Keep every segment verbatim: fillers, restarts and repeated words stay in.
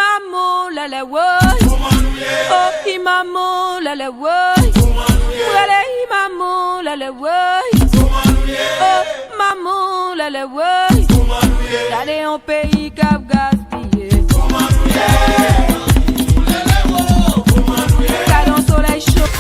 Maman lèlè woy. Oh, i maman lèlè woy. Prale i maman lèlè woy. Oh, maman lèlè woy. Gade yon peyi k ap gaspiye. Gade yon solèy cho.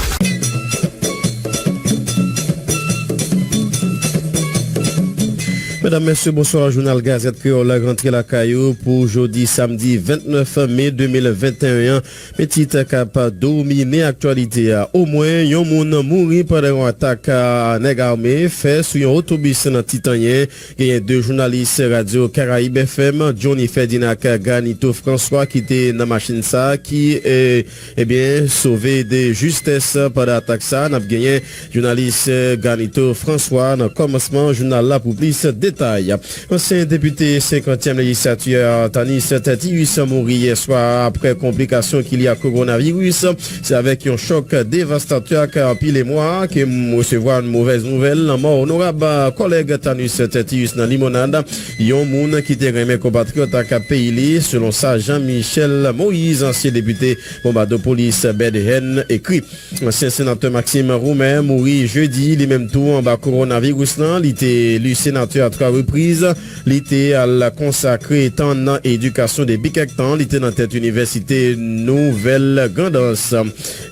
Medam, mesye, bonswa. Jounal Gazèt Kreyòl la rantre lakay ou pou jodi samdi vennèf me de mil venteyen an. Men tit k ap domine aktyalite a. Omwen yon moun mouri pandan yon atak, a, nèg ame fè sou yon otobis nan Titanyen. Genyen de jounalis Radyo Karayib F M, Johnny Ferdinand ak Ganito François, ki te nan machin sa a, ki, e, ebyen, sove de justès pandan atak sa a. N ap genyen jounalis, e, Ganito François nan kòmansman jounal la pou plis detay. Ansyen depite senkantyèm lejislati a, Tanis Tertius, mouri yè swa apre konplikasyon ki lye ak kowonaviris. Se avèk yon chòk devastatè ak anpil emwa ke m resevwa yon movèz nouvèl lanmò onorab kòlèg Tanis Tertius nan Limonad, yon moun ki te renmen konpatriyòt ak peyi li, selon sa Jean Michel Moïse, ansyen depite Bonbadopolis, Bèdehèn, ekri. Ansyen senatè Maxime Roumer mouri jedi, li menm tou anba kowonaviris lan. Li te eli senatè a twa repriz. Li te al konsakre tan nan edikasyon depi kèk tan. Li te nan tèt inivèsite Nouvèl Grandans.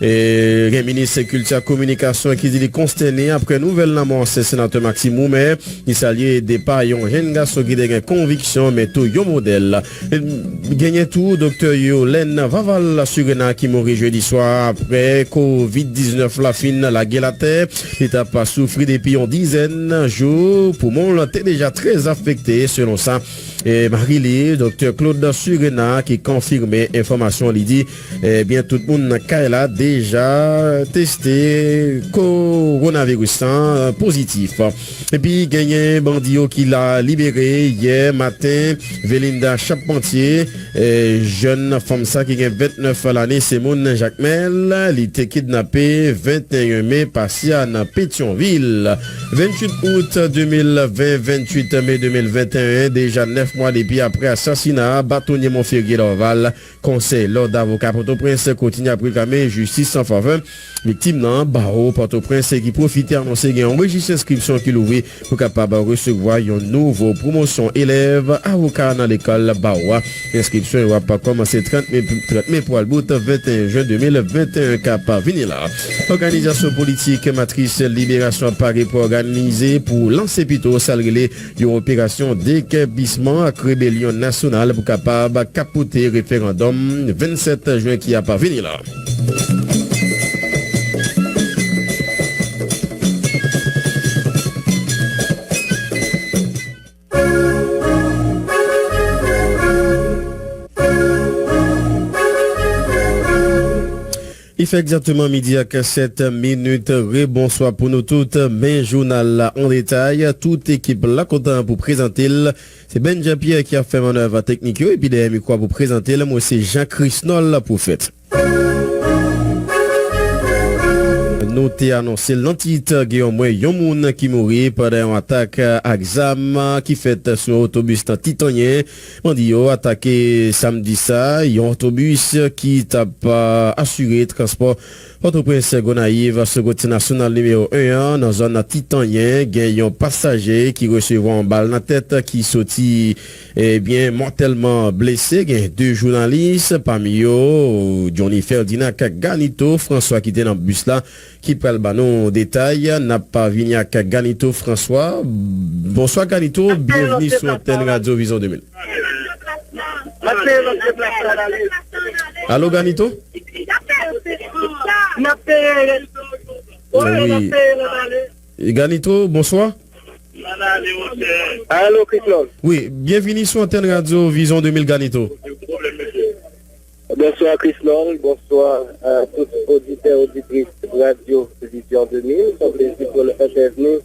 E, gen minis kilti ak kominikasyon ki di li konstène apre nouvèl lanmò ansyen senatè Maxime Roumer. Li salye depa yon jèn gason ki te gen konviksyon, men tou yon modèl. Genyen tou doktè Yolène Vaval Surena ki mouri jedi swa apre kovid diznèf la fin lage l atè. Li t ap soufri depi yon dizèn jou. Poumon l te deja trè afekte, selon sa, e, mari li, doktè Claude Surena, ki konfime enfòmasyon. Li di, ebyen, tout moun nan kay la deja teste kowonaviris lan pozitif. Epi genyen bandi yo ki la libere yè maten, Velinda Charpentier, e, jèn fanm sa ki gen vennèf lane, se moun Jakmèl, li te kidnape venteyen me pase a nan Petyonvil. Venntuit out de mil ven, venntuit me de mil venteyen, deja nèf mwa depi apre asasina batonye Monferrier Dorval. Konsèy Lòd Avoka Pòtoprens kontinye ap reklame jistis an favè viktim nan, bawo Pòtoprens, ki pwofite anonse gen yon rejis enskripsyon ki louvri pou kapab resevwa yon nouvo pwomosyon elèv avoka nan lekòl bawo a. Enskripsyon yo ap kòmanse trant me, trant me pou al bout venteyen jen de mil venteyen k ap vini la. Òganizasyon politik Matris Liberasyon ap pare pou òganize, pou lanse pito, sa l rele yon operasyon dekèpisman ak rebelyon nasyonal pou kapab kapote referandòm vennsèt jen ki ap vini la. Li fè egzakteman midi ak sèt minit. Rebonswa pou nou tout. Men jounal la an detay. Tout ekip la kontan pou prezante l. Se Ben Jean Pierre ki ap fè mannèv teknik yo, epi dèyè mikwo a pou prezante l, mwen se Jean Chrisnol Prophète. Nou te anonse l nan tit, gen omwen yon moun ki mouri pandan yon atak ak zam ki fèt sou yon otobis nan Titanyen. Bandi yo atake samdi sa yon otobis ki t ap, a, asire transpò Pòtoprens Gonayiv sou wout nasyonal nimewo en an nan zòn Titanyen. Gen yon pasaje ki resevwa yon bal nan tèt ki soti, ebyen, mòtèlman blese. Gen de jounalis, pami yo Johnny Ferdinand ak Ganito François ki te nan bis la, ki pral ba nou detay. N ap vini ak Ganito François. Bonswa Ganito, byenveni sou antèn Radyo Vizyon de mil. Alo Ganito? Wi. Ganito, bonswa. Alo, Chrisnol. Wi, byenvini sou antèn Radyo Vizyon de mil, Ganito. Bonswa, Chrisnol. Bonswa a tout oditè, oditris Radyo Vizyon de mil. Se yon plezi pou nou entèvni,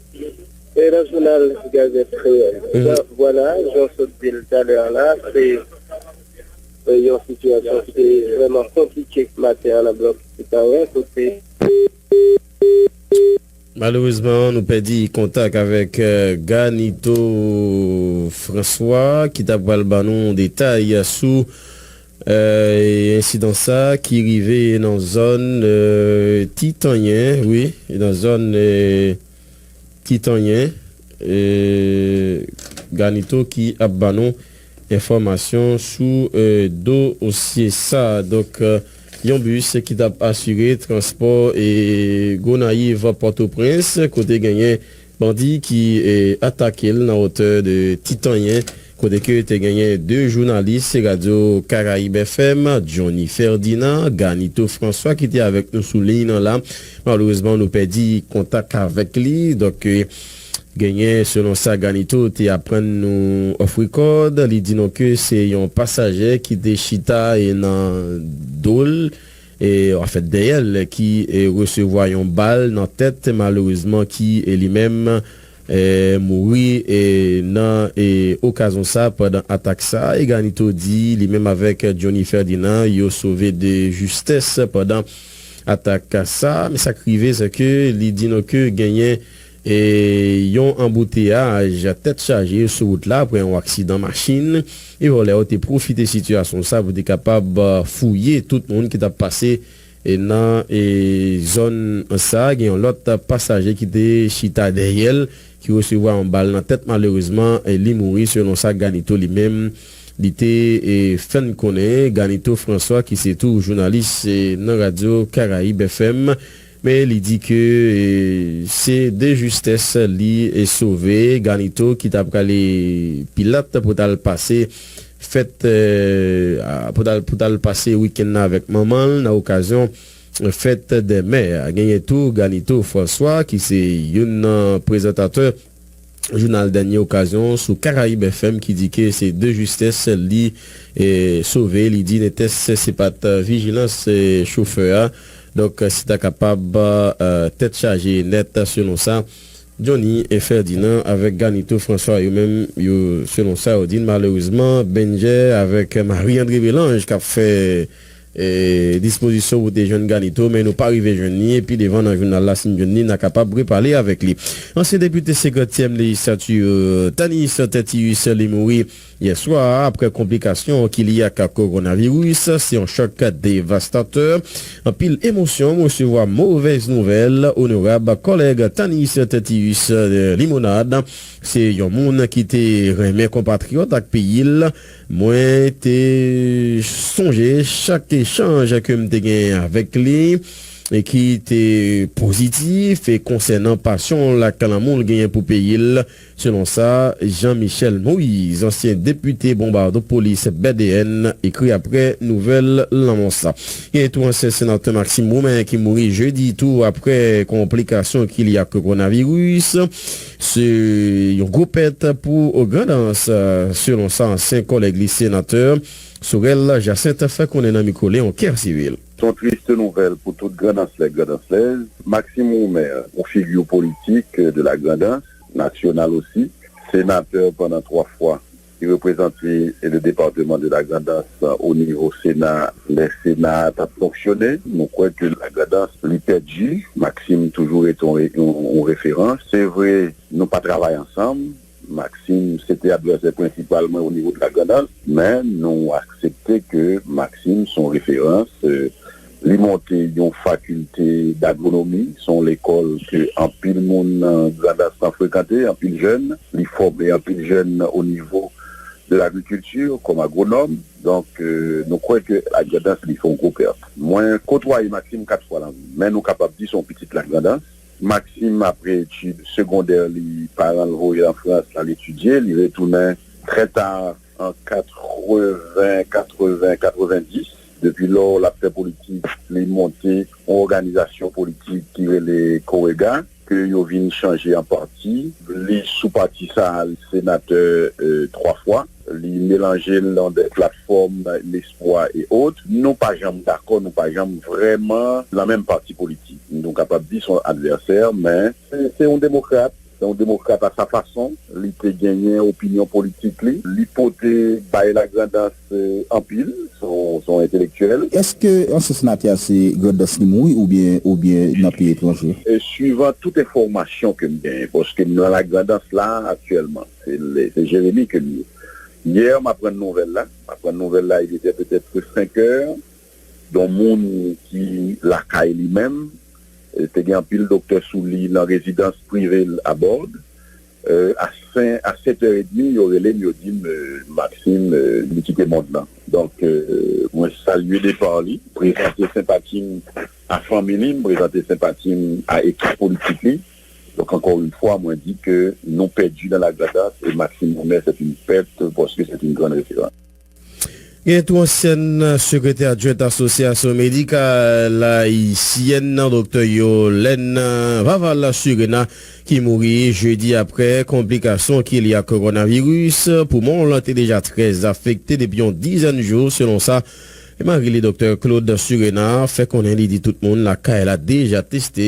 e, nan jounal Gazèt Kreyòl. Mhm. Bon, vwala, jan w sot di l talè a la, se, e, yon sitiyasyon ki te vrèman konplike maten an nan blòk Titanyen, kote Malerezman, nou pèdi kontak avèk, e, Ganito François, ki ta pral ban nou detay sou Euh, e ensidan sa ki rive nan zòn euh, Titanyen, wi, nan zòn euh, Titanyen, euh, Ganito ki ap ba nou enfòmasyon sou euh, dosye sa. Donk, euh, yon bis ki t ap asire transpò e Gonayiv Pòtoprens, kote genyen bandi ki eh, atake l nan wotè de Titanyen, kote ke te genyen de jounalis Radyo Karayib F M, Johnny Ferdinand, Ganito François ki te avèk nou sou liy nan la. Malerezman, nou pèdi kontak avèk li. Donk, eh, genyen, selon sa Ganito te aprann nou off record, li di nou ke se yon pasaje ki te chita e nan do l, e, anfèt, dèyè l ki e, resevwa yon bal nan tèt, malerezman, ki e, li menm e, mouri e, nan e, okazyon sa, pandan atak sa. E Ganito di, li menm avèk Johnny Ferdinand, yo sove de justès pandan atak sa. Men sa k rive, se ke li di nou ke genyen e, yon anbouteyaj tèt chaje sou wout la apre yon aksidan machin. E vòlè yo te pwofite sitiyasyon sa pou te kapab eh, fouye tout moun ki t ap pase e, nan e, zòn sa. Gen yon lòt pasaje ki te chita dèyè l, ki resevwa yon bal nan tèt. Malerezman, e, li mouri, selon sa Ganito li menm, li te e, fè n konnen. Ganito François, ki se tou jounalis e, nan Radyo Karayib F M, men li di ke e, se de justès li e, sove. Ganito ki ta prale Pilat pou t al pase fèt, eh, a, pou t al, pou t al pase wikenn nan avèk manman l nan okazyon fèt dè mè. Genyen tou Ganito François, ki se youn nan prezantatè jounal Dènye Okazyon sou Karayib F M, ki di ke se de justès li eh, sove. Li di netès se pa t vijilans eh, chofè a. Donk, si ta kapab eh, tèt chaje nèt selon sa. Johnny e Ferdinand avèk Ganito François yo menm, yo, selon sa yo di n, malerezman, Benjè avèk Marie André Belange k ap fè e, dispozisyon pou te jwenn Ganito, men nou pa rive jwenn li. Epi devan nan jounal la, si n jwenn li, n a kapab repale avèk li. Ansyen depite senkantyèm lejislati, Tanis Tertius, li mouri yè swa a, apre konplikasyon ki lye ak kowonaviris, se yon chòk devastatè. Anpil emosyon, m resevwa movèz nouvèl. Onorab kòlèg Tanis Tertius, eh, Limonad, se yon moun ki te renmen konpatriyòt ak peyi l. Mwen te sonje chak echanj ke m te gen avèk li e ki te pozitif e konsènan pasyon l ak lanmou l genyen pou peyi l. Selon sa Jean Michel Moïse, ansyen depite Bonbadopolis, B D N, ekri apre nouvèl lanmò sa. Gen tou ansyen senatè Maxime Roumain ki mouri jedi tou apre konplikasyon ki lye ak kowonaviris. Se yon gwo pèt pou Grandans, selon sa ansyen kòlèg li senatè Sorel Jacinthe fè konnen nan mikwo Leon Kercivil. Se yon tris nouvèl pou tout Grandanslè, Grandanslèz. Maxime Roumain, yon figi politik de la Grandans, nasyonal osi, senatè pandan twa fwa, ki reprezante le département de la Grandans o nivo Sena, lè Sena a t ap fonksyone. Nou kwè ke la Grandans, li pèdi. Maxime toujou rete yon, yon, yon referans. Se vre, nou pa travay ansanm. Maxime, se te advèsè prensipal mwen o nivo de la Grandans, men nou aksepte ke Maxime se yon referans. Eh, li monte yon fakilte d'agwonomi, se yon lekòl ke anpil moun nan Grandans lan frekante, anpil jèn. Li fòme anpil jèn o nivo de lagrikilti kòm agwonòm. Donk, eh, nou kwè ke la Grandans, li se yon gwo pèt. Mwen kotwaye Maxime kat fwa nan vi m, men nou kapab di se yon pitit la Grandans. Maxime, apre etid segondè li, paran l voye l an Frans, l al etidye, li retounen trè ta, an katreven, katreven, katreven dis. Depi lò, l ap fè politik, li monte yon òganizasyon politik ki rele Korega, ke yo vin chanje an pati. Li sou pati sa a, li senatè, eh, twa fwa. Li melanje l nan de platfòm, Lespwa e ot. Nou pa janm dakò, nou pa janm vrèman nan menm pati politik. Nou kapab di se yon advèsè, men se, se yon demokrat. Se yon demokrat a sa fason. Li te genyen opinyon politik li. Li pote bay Lagrandans, eh, anpil. Se yon, se yon entelektyèl. Èske ansyen senatè a se Grandans li mouri oubyen, oubyen nan peyi etranje? E swivan tout enfòmasyon ke m genyen, paske m nan Lagrandans la aktyèlman, se le, se Jeremi ke m ye. Yè, m aprann nouvèl la. M aprann nouvèl la, il était peut-être cinq heures. Yon moun ki lakay li menm, eh, te gen anpil doktè sou li nan rezidans prive l a Bòd. Eh, a sen-, a sèt è edmi, yo rele m, yo di m, eh, Maxime, eh, li kite mond lan. Donk, eh, mwen salye depa li, prezante senpati m a fanmi li, m prezante senpati m a ekip politik li. Donk, encore une fois, mwen di ke nou pèdi dans la grandans, et Maxime Ouimet, c'est une perte parce que c'est une grande référence. Gen tou ansyèn sekretè adjwent Asosyasyon Medikal Ayisyèn, doktè Yolène Vaval Surena, ki mouri jedi apre konplikasyon ki lye ak kowonaviris. Poumon l te deja trè afekte depi yon dizèn jou, selon sa mari li, doktè Claude Surena, fè konnen. Li di tout moun lakay la deja teste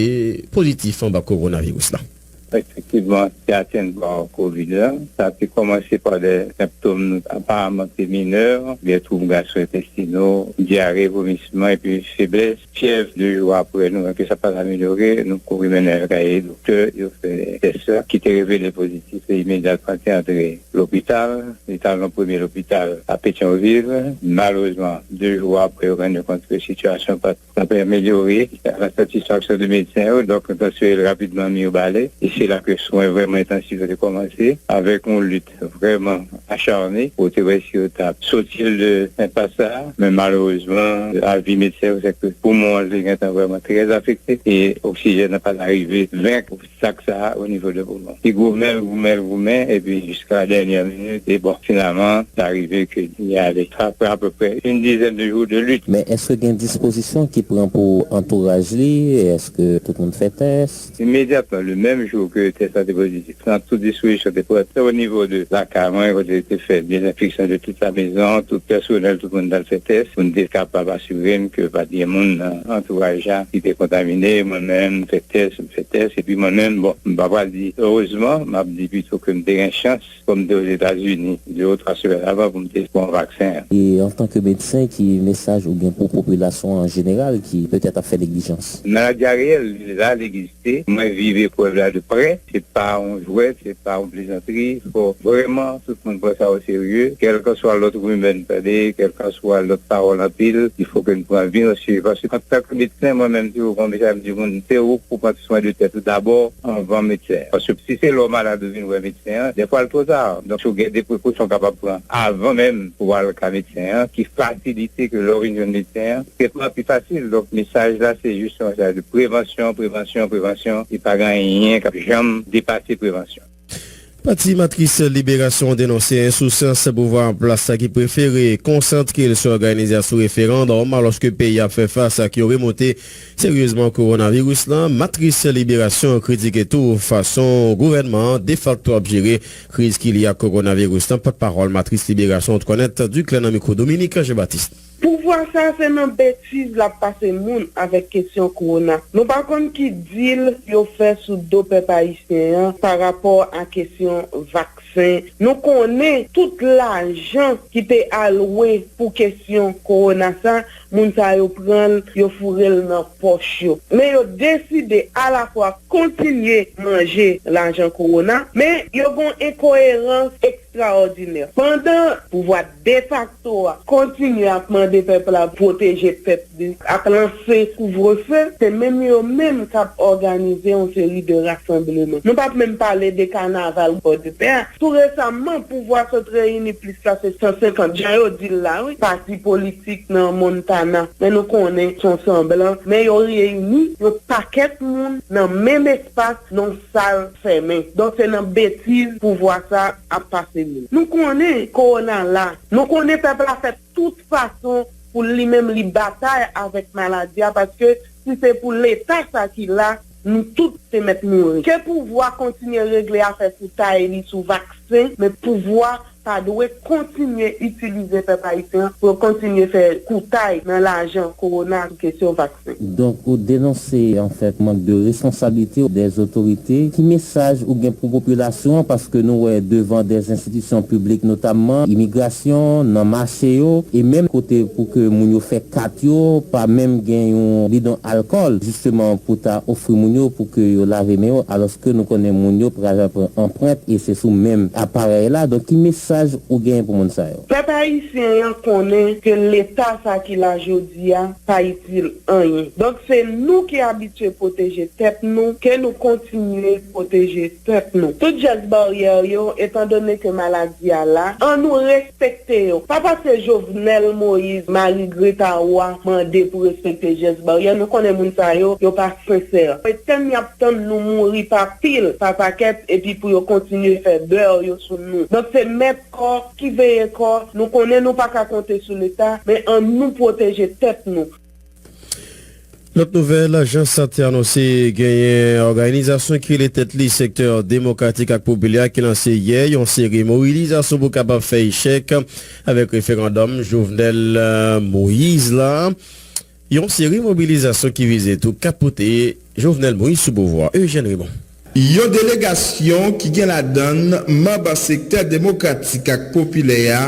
pozitif anba kowonaviris la. Efektivman, te atenn pa kovid la. Sa te kòmanse pa de senptòm aparaman te minè, de twoub gastro-entestino, dyare, vomisman epi feblès, fyèv. De jou apre, nou wè ke sa pa t amelyore, nou kouri mennen l kay doktè, yo fè tès la, ki te revele pozitif, e imedyatman te antre lopital. Li t al nan premye lopital a Petyonvil. Malerezman, de jou apre, yo rann yo kont ke sitiyasyon pa t ap amelyore, a la satisfaksyon de medsen yo, donk, yo transfere l rapidman Mirebalais, e se la ke swen vrèman entansif yo te kòmanse, avèk yon lit vrèman acharne, pou te wè si yo t ap soti l de enpas sa a, men malerezman, avi medsen yo, se ke poumon an, li gentan vrèman trè afekte, e oksijèn nan pa t rive venk obstak sa a o nivo de poumon. Li goumen, goumen, goumen, epi jiska la dènyè minit, e bon, finalman, sa rive ke li ale. Sa pran apeprè une dizaine de jours de lutte. Men èske gen dispozisyon ki pran pou antouraj li? Èske tout moun fè tès? Imedyatman, le menm jou ke tès la te pozitif, nan tout dispozisyon te pran, o nivo de lakay mwen, kote te fè dezenfeksyon de tout la mezon, tout pèsonèl, tout moun t al fè tès, pou n te kapab asire n ke pa t gen moun nan antouraj la ki te kontamine. Mwen menm, m fè tès, m fè tès, epi mwen menm, bon, m pa pral di erezman, m ap di pito ke m te gen chans, kòm m te Ozetazini, de ou twa semèn avan pou m te pran vaksen an. E antanke medsen, ki mesaj ou gen pou popilasyon an jeneral ki petèt ap fè neglijans? Maladi a reyèl, li la, li egziste. Mwen viv eprèv la de prè. Se pa yon jwèt, se pa yon plezantri. Fò vrèman tout moun pran sa o serye. Kèlkanswa lòt rimè n tande, kèlkanswa lòt pawòl anpil, il faut que n pran byen o serye. Paske antanke medsen, mwen menm, si w gon mesaj, m di moun, se ou pou pran swen de tèt ou dabò, anvan medsen. Paske si se lè w malad ou vin wè medsen an, dèfwa l twò ta. Donk, si w gen de prekosyon w kapab pran avan menm pou w al ka medsen an, ki fasilite ke lè w vin jwenn medsen an, tretman an pi fasil. Donk, mesaj la, se jis yon mesaj de prevansyon, prevansyon, prevansyon. E pa gen anyen k ap janm depase prevansyon. Pati Matris Liberasyon denonse ensousans pouvwa an plas la ki prefere konsantre l sou òganize asou referandòm, alòske peyi a ap fè fas ak yon remonte seryezman kowonaviris lan. Matris Liberasyon kritike tou fason gouvènman an defakto ap jere kriz ki lye ak kowonaviris lan. Pòtpawòl Matris Liberasyon, Antoinette Duclair, nan mikwo Dominique Jean-Baptiste. Pouvwa sa a se nan betiz l ap pase moun avèk kesyon kowona. Nou pa konn ki deal yo fè sou do pèp ayisyen an pa rapò a kesyon vaksen. Nou konnen tout lajan ki te alwe pou kesyon kowona sa, moun sa yo pran l, yo foure l nan pòch yo. Men yo deside alafwa kontinye manje lajan kowona, men yo gen yon enkoyerans ekstraòdinè. Pandan pouvwa defakto a kontinye ap mande pèp la pwoteje pèp li, ap lanse kouvrefe, se menm yo menm k ap òganize yon seri de rasanbleman. Nou p ap menm pale de kanaval Pòdepè a. Tou resaman, pouvwa sot reyini plis pase san senkant, jan yo di l la, wi, pati politik nan Montana. Men nou konnen se yon sanblan. Men yo reyini yon pakèt moun nan menm espas, nan sal fèmen. Donk, se nan betiz pouvwa sa ap pase moun. Nou konnen kowona la. Nou konnen pèp la fè tout fason pou li menm li batay avèk maladi a, paske si se pou Leta sa ki la, nou tout te mèt mouri. Ke pouvwa kontinye regle afè koutay li sou vaksen, men pouvwa pa dwe kontinye itilize pèp ayisyen an pou yo kontinye fè koutay nan lajan kowona sou kesyon vaksen. Donk, ou denonse, anfèt, mank de responsablite dè otorite. Ki mesaj ou gen pou popilasyon an? Paske nou wè devan dè enstitisyon piblik, notamman imigrasyon, nan mache yo, e menm kote pou ke moun yo fè kat yo, pa menm gen yon bidon alkòl, jisteman, pou ta ofri moun yo pou ke yo lave men yo, alòske nou konnen moun yo pral pran anprent e se sou menm aparèy la. Donk, ki mesaj mesaj ou genyen pou moun sa yo? Pèp ayisyen an konnen ke Leta sa ki la jodi a pa itil anyen. Donk, se nou ki abitye pwoteje tèt nou, ke nou kontinye pwoteje tèt nou. Tout jès baryè yo, etandone ke maladi a la, annou respekte yo. Pa pase Jovenel Moïse, Marie Greta Roy mande pou respekte jès baryè. Nou konnen moun sa yo, yo pa sensè. E tèm y ap tann nou mouri pa pil, pa pakèt, epi pou yo kontinye fè bè yo sou nou. Donk, se mèt kò ki veye kò. Nou konnen nou pa ka konte sou Leta, men annou pwoteje tèt nou. Lòt nouvèl, Ajans Sante anonse genyen òganizasyon ki rele tèt li Sektè Demokratik ak Popilè a ki lanse yè yon seri mobilizasyon pou kapab fè echèk avèk referandòm Jovenel, euh, Moïse la. Yon seri mobilizasyon ki vize tou kapote Jovenel Moïse sou pouvwa. Eugène Raymond. Yon delegasyon ki gen ladann manm Sektè Demokratik ak Popilè a,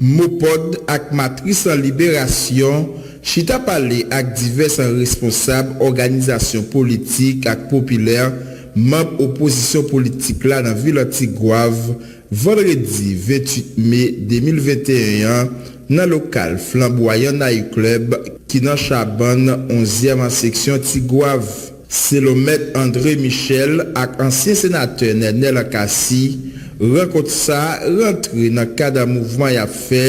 MOPOD ak Matris Liberasyon chita pale ak divès responsab òganizasyon politik ak popilè, manm opozisyon politik la nan vil Tigwav, vandredi venntuit me de mil venteyen an, nan lokal Flanbwayan Night Club ki nan Chabann, onzyèm seksyon Tigwav. Selon Mèt André Michel ak ansyen senatè Nenel Cassy, rankont sa a rantre nan kad mouvman y ap fè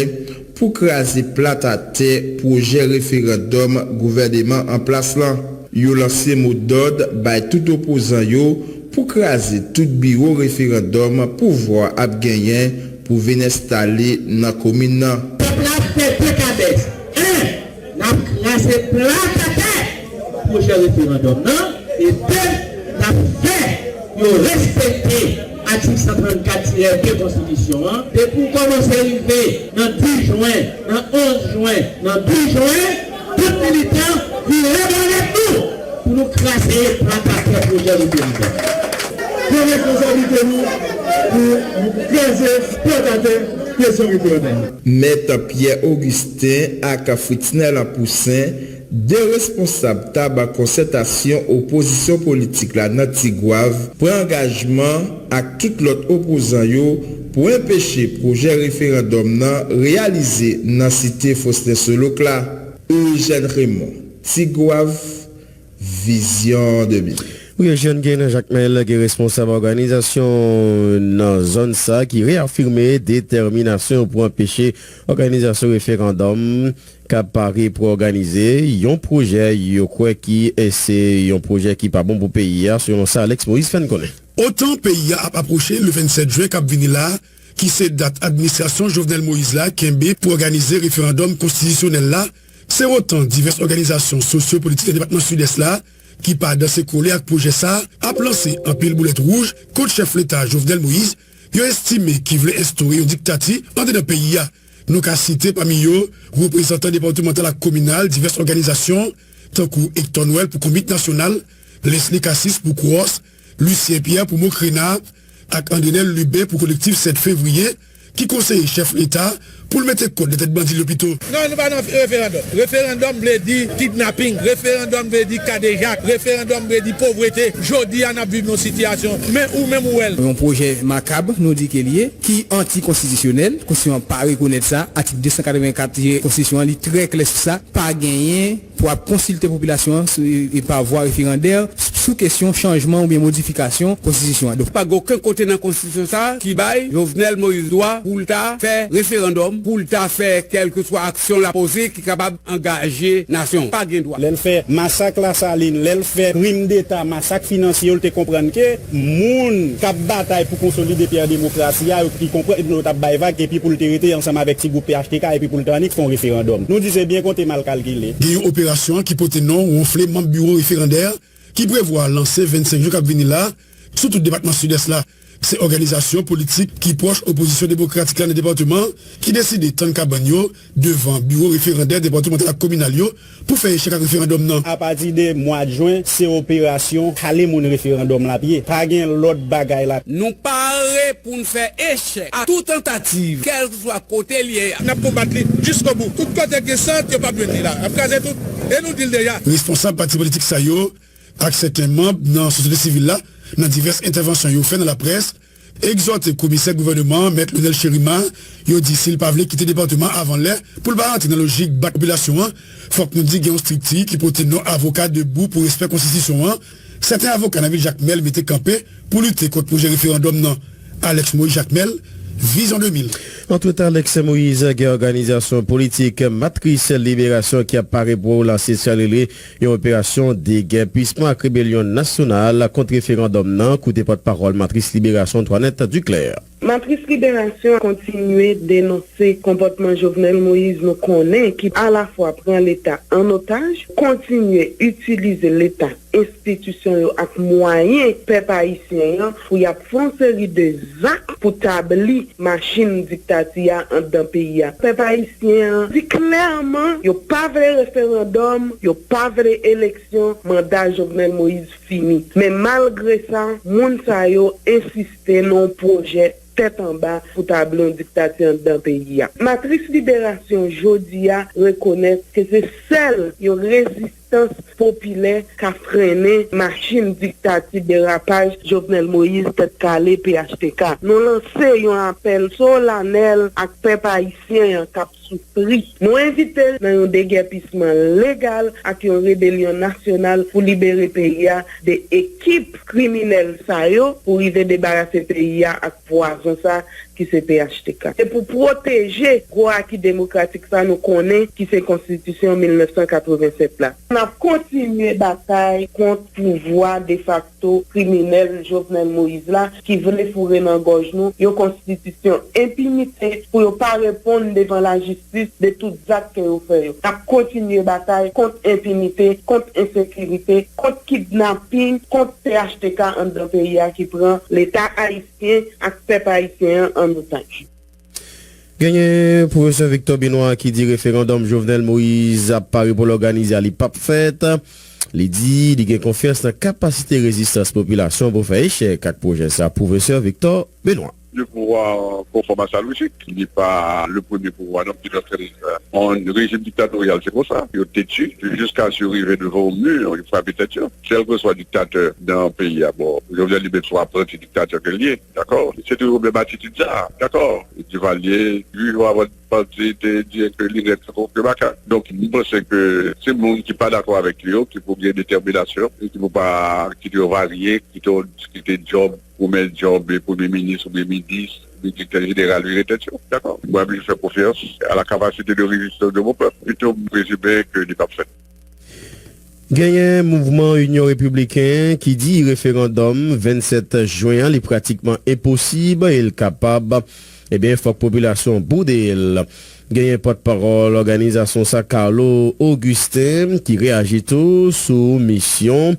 pou kraze plat atè pwojè referandòm gouvèneman an plas lan. Yo lanse modòd bay tout opozan yo pou kraze tout biwo referandòm pouvwa ap genyen pou vin enstale nan komin nan. Pèp la ap fè de kabès. En, n ap kraze plat atè pwojè referandòm nan, e de, n ap fè yo respekte atik san trannkat tirè de konstitisyon an. Depi w kòmanse rive nan dis jen, nan onz jen, nan douz jen, tout militan vire bò nèt nou pou nou kraze plat atè pwojè referandòm. Pran responsablite nou pou nou kraze plat atè kesyon referandòm. Mèt Pierre Augustin ak Fritznel Poussin, de responsab tab konsètasyon opozisyon politik la nan Tigwav, pran angajman ak tout lòt opozan yo pou enpeche pwojè referandòm nan reyalize nan site Faustin Soulouque la. Eugène Raymond, Tigwav, Vizyon de mil. Wi, Eugène, gen nan Jakmèl gen responsab òganizasyon nan zòn sa ki reyafime detèminasyon pou anpeche òganizasyon referandòm k ap pare pou òganize yon pwojè yo kwè ki, e, se yon pwojè ki pa bon pou peyi a, selon sa Alex Moïse fè n konnen. Otan peyi a ap apwoche le vennsèt jen k ap vini la, ki se dat administrasyon Jovenel Moïse la kenbe pou òganize referandòm konstitisyonèl la, se otan divès òganizasyon sosyo-politik nan depatman Sidès la, ki pa danse kole ak pwojè sa a, ap lanse anpil boulèt wouj kont chèf Leta Jovenel Moïse, yo estime ki vle enstore yon diktati anndedan peyi a. Nou ka site pami yo reprezantan depatmantal ak kominal divès òganizasyon, tankou Hector Noël pou Konbit Nasyonal, Leslie Cassis pou Kwoss, Lucien Pierre pou Mokrena, ak Andrinel Lubin pou Kolektif sèt Fevriye, ki konseye chèf Leta pou l mete kòd nan tèt bandi l yo pito. Non, nou pa nan referandòm. Referandòm vle di kidnaping. Referandòm vle di kadejak. Referandòm vle di povrete. Jodi a, n ap viv nan sitiyasyon. Men ou menm ou wè l. Yon pwojè makab, nou di ke l ye, ki antikonstitisyonèl. Konstitisyon an pa rekonèt sa. Atik de san katrevenkat konstitisyon an, li trè klè sou sa. Pa genyen pou ap konsilte popilasyon an sou, e pa vwa referandè sou kesyon chanjman oubyen modifikasyon konstitisyon an. Donk, pa gen okenn kote nan konstitisyon sa a ki bay Jovenel Moïse dwa pou l ta fè referandòm, pou l ta fè kèlkeswa aksyon l ap poze ki kapab angaje nasyon an. Pa gen dwa. Lè l fè masak Lasalin, lè l fè krim deta, masak finansye yo, l te konprann ke moun k ap batay pou konsolide pye an demokrasi a, yo ki konprann yo t ap bay vag, epi pou l te rete ansanm avèk ti gwoup P H T K, epi pou l te annik fè yon referandòm. Nou di se byen konte mal kalkile. Gen yon operasyon ki pote non Wonfle manm biwo referandè ki prevwa lanse vennsenk jou k ap vini la sou tout depatman Sidès la. Se òganizasyon politik ki pwòch opozisyon demokratik la nan depatman ki deside tann kabann yo devan biwo referandè depatmantal ak kominal yo pou fè echèk ak referandòm nan. Apati de mwa jen, se operasyon kale moun referandòm la ap ye. Pa gen lòt bagay la. Nou pare pou n fè echèk a tout tantativ, kèlkeswa kote l ye a. N ap konbat li jiskobou. Tout kote gen sant, yo p ap jwenn li la. N ap kraze tout. E nou di l deja. Responsab pati politik sa yo ak sèten manm nan sosyete sivil la, nan divès entèvansyon yo fè nan laprès, egzòte komisè gouvènman an, Mèt Lionel Chérima, yo di si l pa vle kite depatman an avan lè pou l pa rantre nan lojik bat popilasyon an, fòk nou di gen yon estrikti ki pote non avoka Debout pou Respè Konstitisyon an, sèten avoka nan vil Jakmèl mete kanpe pou lite kont pwojè referandòm nan. Alex Moïse Jakmèl, Vizyon de mil. Antretan, Alex Moïse, gen òganizasyon politik Matris Liberasyon ki ap pare pou lanse sa l rele yon operasyon degèpisman ak rebelyon nasyonal kont referandòm nan, koute pòtpawòl Matris Liberasyon, Antoinette Duclair. Matris Liberasyon kontinye denonse konpòtman Jovenel Moïse nou konnen ki alafwa pran Leta an otaj, kontinye itilize Leta, enstitisyon yo ak mwayen pèp ayisyen an pou y ap fè yon seri de zak pou tabli machin diktati a anndan peyi a. Pèp ayisyen an di klèman yo pa vle referandòm, yo pa vle eleksyon, manda Jovenel Moïse fini. Men malgre sa, moun sa yo ensiste nan yon pwojè tèt anba pou tabli yon diktati anndan peyi a. Matris Liberasyon jodi a rekonèt ke se sèl yon rezistans popilè ka frennen machin diktati derapaj Jovenel Moïse tèt kale P H T K. Nou lanse yon apèl solanèl ak pèp ayisyen an k ap soufri. Nou envite nan yon degèpisman legal ak yon rebelyon nasyonal pou libere peyi a de ekip kriminèl sa yo, pou rive debarase peyi a ak pwazon sa ki se P H T K. Se pou pwoteje gwo aki demokratik sa nou konnen ki se konstitisyon mil nèf san katrevennsèt la. N ap kontinye batay kont pouvwa defakto kriminèl Jovenel Moïse la ki vle foure nan gòj nou yon konstitisyon enpinite pou yo pa reponn devan lajistis de tout zak ke yo fè yo. N ap kontinye batay kont enpinite, kont ensekirite, kont kidnaping, kont P H T K anndan peyi a ki pran Leta ayisyen ak pèp ayisyen an an otaj. Genyen pwofesè Victor Benoît ki di referandòm Jovenel Moïse ap pare pou l òganize a li p ap fèt. Li di li gen konfyans nan kapasite rezistans popilasyon pou fè echèk ak pwojè sa. Pwofesè Victor Benoît. Le pouvoir konfòm a sa lojik. Li pa le premye pouvwa non ki nan fè yon rejim diktatoryal, se konsa. Yo tete, jiskaske yo rive devan yon mi, yo frape tèt yo. Kèlkeswa diktatè nan peyi a, bon, Jovenel li menm se yon apranti diktatè ke l ye, dakò? Se toujou menm atitid sa, dakò? Duvalier, uit jou avan pati te di ke li rèd tankou ke makak. Donk, m panse ke se moun ki pa dakò avèk li yo ki pou gen detèminasyon e ki pou pa kite yo varye, kite yo diskite djòb, goumen djòb premye minis oubyen minis, oubyen direktè jeneral vire tèt yo. Dakò? Mwen, m fè konfyans à la capacité de résistance de mon peuple. Pito m prezime ke li p ap fèt. Genyen mouvman Inyon Repibliken ki di referandòm vennsèt jen an li pratikman enposib e l kapab, ebyen, fòk popilasyon boude l. Genyen pòtpawòl òganizasyon sa, Carlo Augustin, ki reyaji tou sou misyon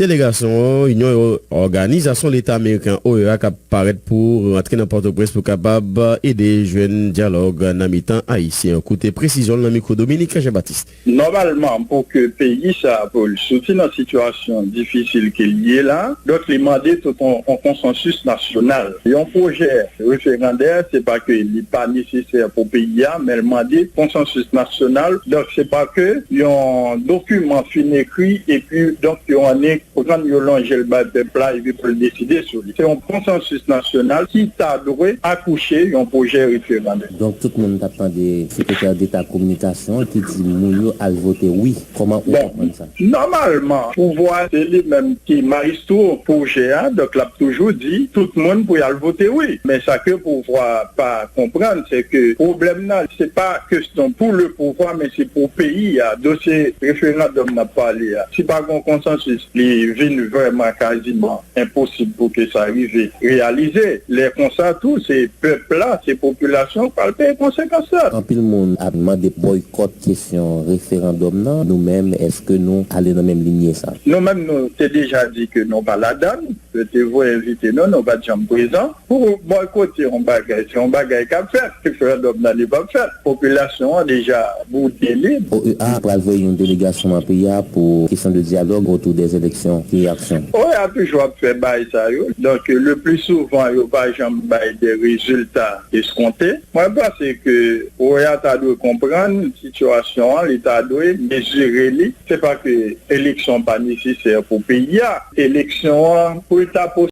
delegasyon Inyon Òganizasyon Leta Ameriken, O E A, k ap parèt pou rantre nan Pòtoprens pou kapab ede jwenn dyalòg nan mitan Ayisyen yo. Koute presizyon l nan mikwo Dominique Jean Baptiste. Nòmalman, pou ke peyi sa a, pou l soti nan sitiyasyon difisil ke l ye la, donk, li mande tout yon, yon konsansis nasyonal. Yon pwojè referandè, se pa ke li pa nesesè pou peyi a, men l mande konsansis nasyonal. Donk, se pa ke yon dokiman fin ekri epi, donk, yo annik pran l, yo lonje l bay pèp la, epi pou l deside sou li. Se yon konsansis nasyonal ki ta dwe akouche yon pwojè referandòm. Donk, tout moun t ap tande Sekretè Deta Kominikasyon ki di moun yo al vote wi. Kòman ou konprann sa? Nòmalman, pouvwa se li menm ki mayestwo pwojè a, donk l ap toujou di tout moun pou y al vote wi. Men sa ke pouvwa pa konprann, se ke pwoblèm nan, se pa kesyon pou le pouvwa, men se pou peyi a. Dosye referandòm n ap pale a, si pa gen konsansis, li vin vrèman kaziman enposib pou ke sa rive reyalize. Lè konsa tou, se pèp la, se popilasyon k pral peye konsekans la. Anpil moun ap mande bòykòt kesyon referandòm nan. Nou menm, èske nou ale nan menm linyè sa? Nou menm, nou te deja di ke nou pa ladan l. Yo te voye envite nou, nou pa t janm prezan. Pou bòykote yon bagay, se yon bagay k ap fèt. Referandòm nan, li p ap fèt. Popilasyon an deja boude li. O E A pral voye yon delegasyon nan peyi a pou kesyon de dyalòg otou dè eleksyon. Ki reyaksyon? O E A toujou ap fè bagay sa yo. Donk, le pli souvan, yo pa janm bay de rezilta eskonte. Mwen panse ke O E A ta dwe konprann sitiyasyon an, li ta dwe mezire li. Se pa ke eleksyon pa nesesè pou peyi a. Eleksyon an, pou l ta posib,